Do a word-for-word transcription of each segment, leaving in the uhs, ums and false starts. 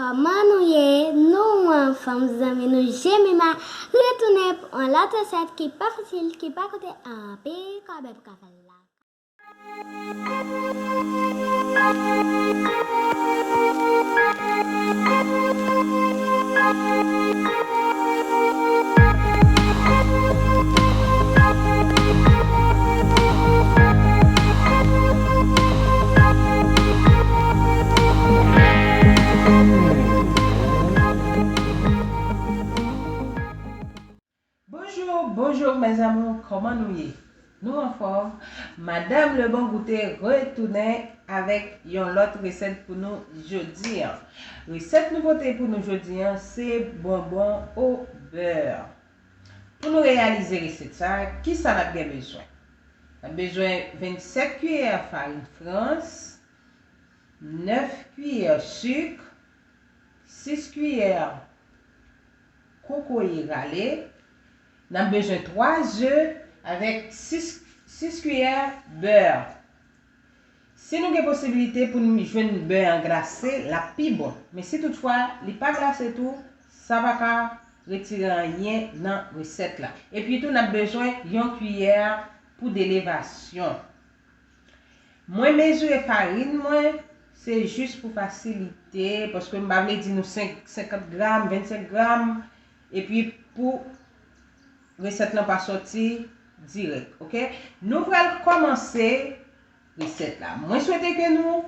Kòman nou ye? Nou anfòm, zanmi nou Jemima retounen pou yon lòt resèt ki pa fasil, ki pa koute anpil kòb, epi ka fè la. Bonjou, bonjou mes amours, kòman nou ye? Nou anfòm? Madame Le Bon Goûter retounen avèk yon lòt resèt pou nou jodi a. Resèt nou pote pou nou jodi a, se bonbon o bè. Pou nou reyalize resèt sa, kisa n ap gen bezwen? N ap bezwen vennsèt kiyè farin frans, nèf kiyè sik, sis kiyè kokoye rale, n ap bezwen twa ze avèk sis, sis kiyè bè. Si nou gen posiblite pou n jwenn bè an glase, l ap pi bon. Men si toutfwa li pa glase tou, sa pa ka retire anyen nan resèt la. Epi tou, n ap bezwen yon kiyè pou de levasyon. Mwen mezire farin mwen, se jis pou fasilite, paske m pa vle di nou senk, senkant gram, vennsenk gram, epi pou resèt lan pa sòti dirèk, oke? Nou pral kòmanse resèt la. Mwen swete ke nou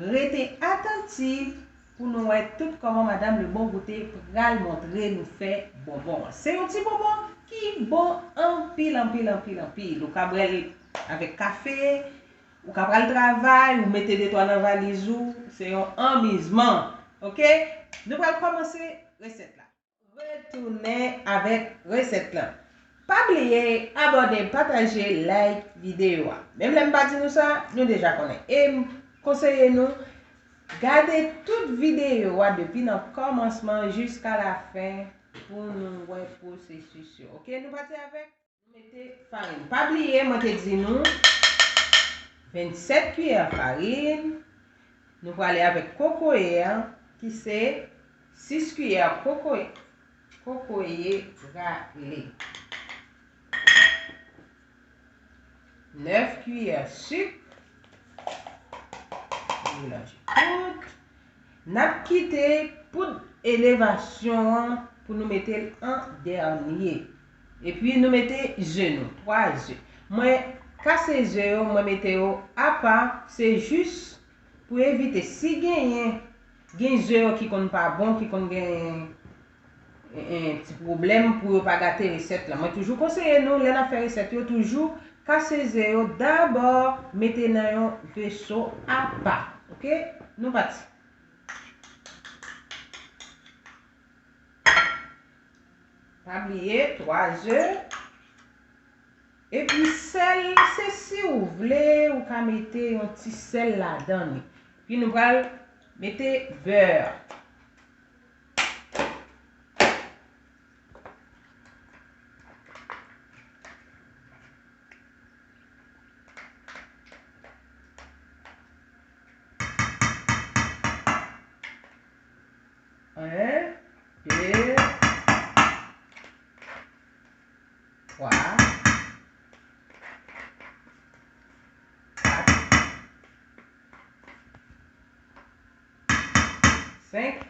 rete atantif pou nou wè tout kòman Madame Le Bon Goûter pral montre nou fè bonbon an. Se yon ti bonbon ki bon anpil, anpil, anpil, anpil. Ou ka bwè l avèk kafe, ou ka pral travay, ou mete de twa nan valiz ou, se yon anmizman. Oke? Nou pral kòmanse resèt la. Retounen avèk resèt lan. Pa bliye abòne, pataje, like videyo a. Menm lè m pa di nou sa, nou deja konnen. E m konseye nou gade tout videyo a depi nan kòmansman jiska lafen pou nou wè pwosesis yo. Oke, nou pati avèk. Nou mete farin. Pa bliye, mwen te di nou, vennsèt kiyè farin. Nou prale avèk kokoye a, ki se sis kiyè kokoye, kokoye rale. Nèf kiyè sik. Melanje tout. N ap kite poud elevasyon an pou nou mete l an dènye. Epi nou mete ze nou, twa ze. Mwen kase ze yo, mwen mete yo apa, se jis pou evite si genyen, gen ze yo ki konn pa bon, ki konn gen en, en ti pwoblèm pou yo pa gate resèt la. Mwen toujou konseye nou, lè n ap fè resèt yo, toujou kase ze yo dabò, mete nan yon veso apa. Oke? Nou pati. Pa bliye, twa ze. Epi sèl, se si w vle, ou ka mete yon ti sèl ladan li. Epi nou pral mete bè. En, de, twa, kat, senk,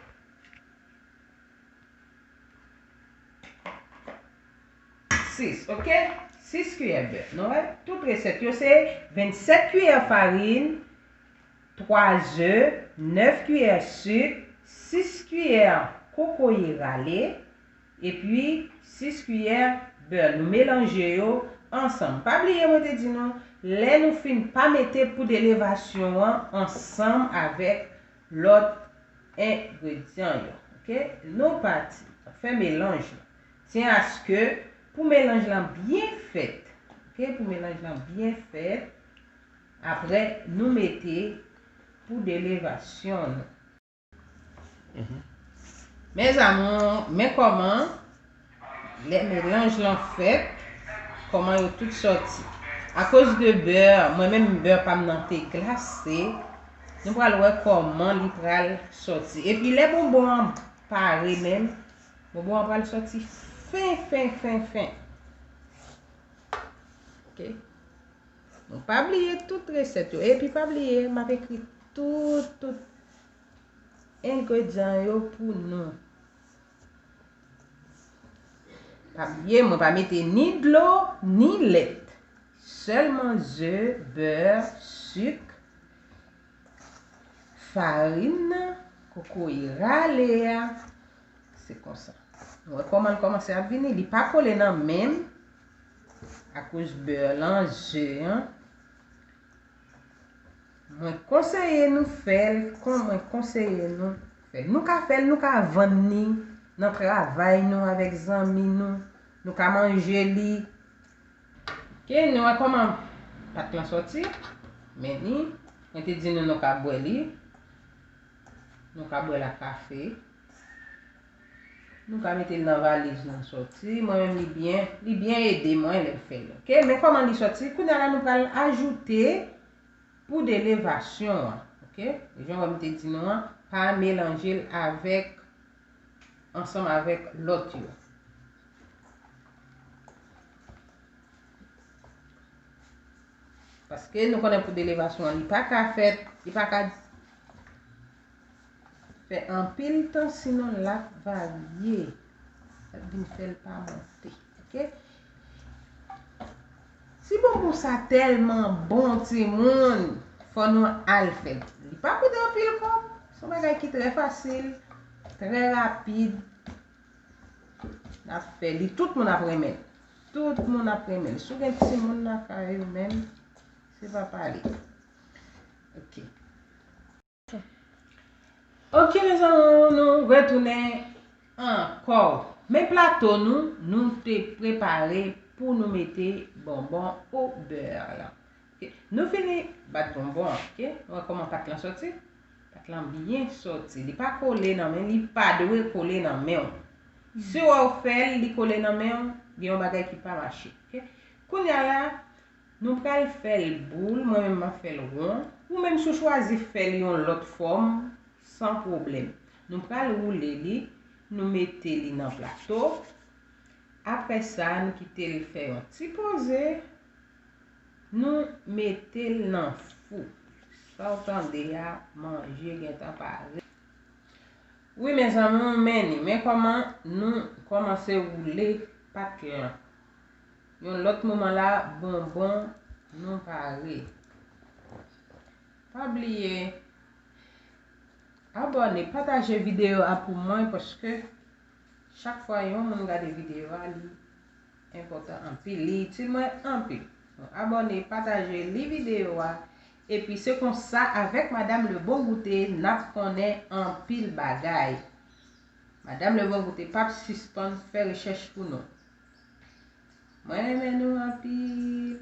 sis, oke? Sis kiyè bè. Nou wè, tout resèt yo se vennsèt kiyè farin, twa ze, nèf kiyè sik, sis kiyè kokoye rale, epi sis kiyè bè. Nou melanje yo ansanm. Pa bliye, mwen te di nou, lè nou fin pa mete poud elevasyon an ansanm avèk lòt engredyan yo. Oke? Nou pati. Fè melanj lan. Tyen aske pou melanj lan byen fèt. Oke? Pou melanj lan byen fèt. Apre, nou mete poud elevasyon nou. Mes amours, men kòman lè melanj lan fèt, kòman yo tout sòti. Akoz de bè, mwen menm bè pa m nan te glase, Nou pral wè kòman li pral sòti. Epi lè bonbon an pare menm, bonbon an pral sòti fen, fen, fen, fen. Ok? Nou pa bliye tout resèt yo. Epi pa bliye, m ap ekri tout, tout engredyan yo pou nou. Pa bliye, mwen pa mete ni dlo, ni lèt. Sèlman ze, bè, sik, farin nan, kokoye rale a. Se konsa. Nou wè kòman l kòmanse ap vini. Li pa kole nan men m akoz bè lan, ze an. Mwen konseye nou fè l kon mwen konseye nou fè l. Nou ka fè l, nou ka vann li nan travay nou avèk zanmi nou. Nou ka manje li. Ok, nou wè kòman pat lan sòti. Men li, mwen te di nou nou ka bwè li. Nou ka bwè l ak kafe. Nou ka mete l nan valiz nou sòti. Mwen menm li byen, li byen ede mwen lè m fè l. Ok, men kòman li sòti? Kounye a la nou pral ajoute poud elevasyon an. Ok, jan mwen te di nou an, pa melanje l avèk, ansanm avèk lòt yo. Paske nou konnen poud elevasyon an, li pa ka fèt, li pa ka fè anpil tan, sinon l ap varye. L ap vin fè l pa monte. Ok? Ti bonbon sa tèlman bon, timoun. Fò nou al fè l. Li pa koute anpil kòb. Se yon bagay ki trè fasil, trè rapid. N ap fè li. Tout moun ap renmen l. Tout moun ap renmen l. Si w gen timoun lakay ou menm, se pa pale. Ok. Ok, mezanmi, nou retounen ankò. Men plato nou, nou te prepare pou nou mete bonbon o bè la. Ok, nou fini bat bonbon an, ok? Nou wè kòman pat lan sòti? Pat lan byen sòti. Li pa kole nan men, li pa dwe kole nan men w. Si w wè w fè l, li kole nan men w, gen yon bagay ki pa mache, ok? Kounye a la, nou pral fè l boul, mwen menm m ap fè l won. Ou menm si w chwazi fè l yon lòt fòm, san pwoblèm. Nou pral woule li, nou mete li nan plato. Apre sa, nou kite l fè yon ti poze, nou mete l nan fou. Sa w tande a, manje gentan pare. Wi, mezanmi, men li. Men kòman nou kòmanse woule pat lan. Yon lòt moman la, bonbon nou pare. Pa bliye abòne, pataje videyo a pou mwen, paske chak fwa yon moun gade videyo a, li enpòtan anpil, li itil mwen anpil. Donk, abòne, pataje, li videyo a, epi se konsa, avèk Madam Le Bon Goûter, n ap konnen anpil bagay. Madam Le Bon Goûter p ap sispann fè rechèch pou nou. Mwen renmen nou anpil.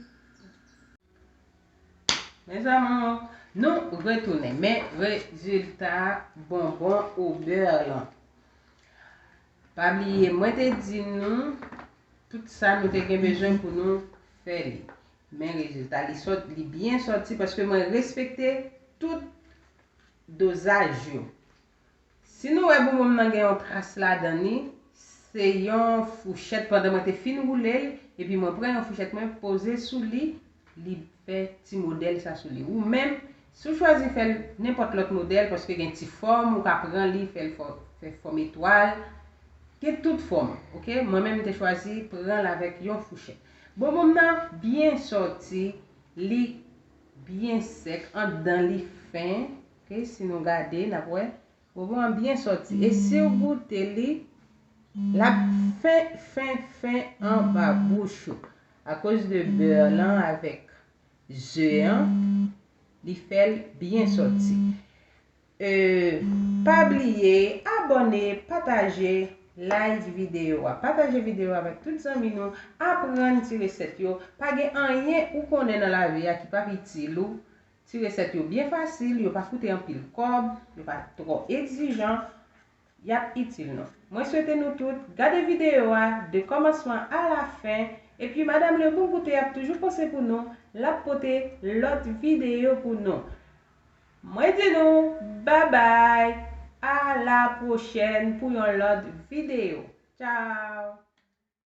Mezanmi, nou retounen. Men rezilta bonbon o bè lan. Pa bliye, mwen te di nou tout sa nou te gen bezwen pou nou fè li. Men rezilta, li sòt, li byen sòti paske mwen respekte tout dozaj yo. Si nou wè bonbon m nan gen yon tras ladan li, se yon fouchèt pandan mwen te fin woule l, epi mwen pran yon fouchèt mwen poze sou li, li fè ti modèl sa sou li. Ou menm, si w chwazi fè l nenpòt lòt modèl, paske gen ti fòm, ou ka pran li, fè l fò, fè fòm etwal, gen tout fòm, ok? Mwen menm, m te chwazi pran l avèk yon fouchèt. Bonbon m nan byen sòti, li byen sèk, anndan li fen, ok? Si nou gade, n ap wè. Bonbon an byen sòti. E si w goute li, l ap fen, fen, fen anba bouch ou. Akoz de bè lan avèk ze an, li fè l byen sòti. E, pa bliye abòne, pataje, like videyo a. Pataje videyo a avèk tout zanmi nou. Aprann ti resèt yo. Pa gen anyen ou konnen nan lavi a ki p ap itil ou. Ti resèt yo byen fasil, yo pa koute anpil kòb, yo pa twò egzijan, y ap itil nou. Mwen swete nou tout gade videyo a de kòmansman a la fen, epi Madam Le Bon Goûter ap toujou panse pou nou, l ap pote lòt videyo pou nou. Mwen di nou babay, a la pwochèn pou yon lòt videyo. Tchao!